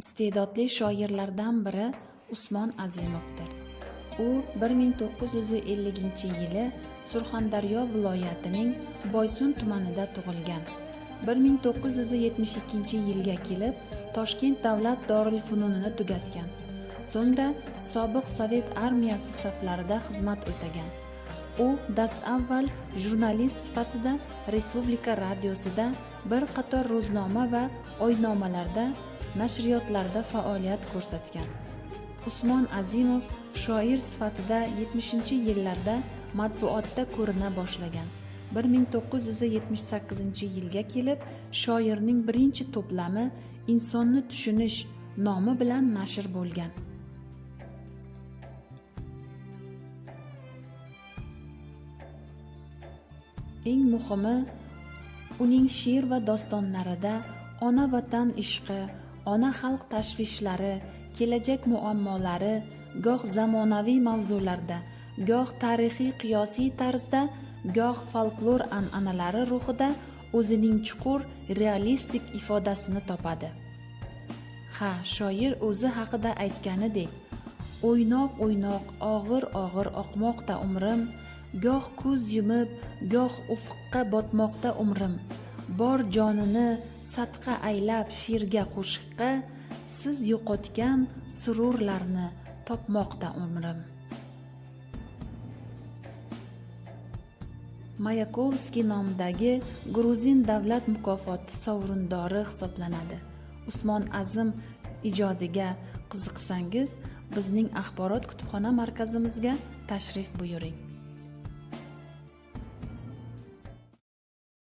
Iste'dodli shoirlardan biri Usmon Azimovdir. U 1950-yili Surxondaryo viloyatining Boysun tumanida tug'ilgan. 1972-yilga kelib Toshkent davlat dorilfununini tugatgan. So'ngra sobiq Sovet armiyasi saflarida xizmat o'tagan. U dastavval jurnalist sifatida respublika radiosida, bir qator ro'znoma va oynomalarda, nashriyotlarda faoliyat ko'rsatgan. Usmon Azimov shoir sifatida 70-yillarda matbuotda ko'rina boshlagan. 1978-yilga kelib shoirning birinchi to'plami Insonni tushunish nomi bilan nashr bo'lgan. Eng muhimi, uning she'r va dostonlarida ona vatan ishqi, ona xalq tashvishlari, kelajak muammolari goh zamonaviy mavzularda, goh tarixiy qiyosiy tarzda, goh folklor an'analari ruhida o'zining chuqur realistik ifodasini topadi. Ha, shoir o'zi haqida aytganidek, o'ynoq-o'ynoq, og'ir-og'ir oqmoqda umrim, goh ko'z yumib, goh ufqqa botmoqda umrim. Bor jonini sadqa aylab she'rga, qo'shiqqa, siz yo'qotgan sururlarni topmoqda umrim. Mayakovskiy nomidagi Gruzin davlat mukofoti sovrindori hisoblanadi. Usmon Azim ijodiga qiziqsangiz, bizning axborot kutubxona markazimizga tashrif buyuring.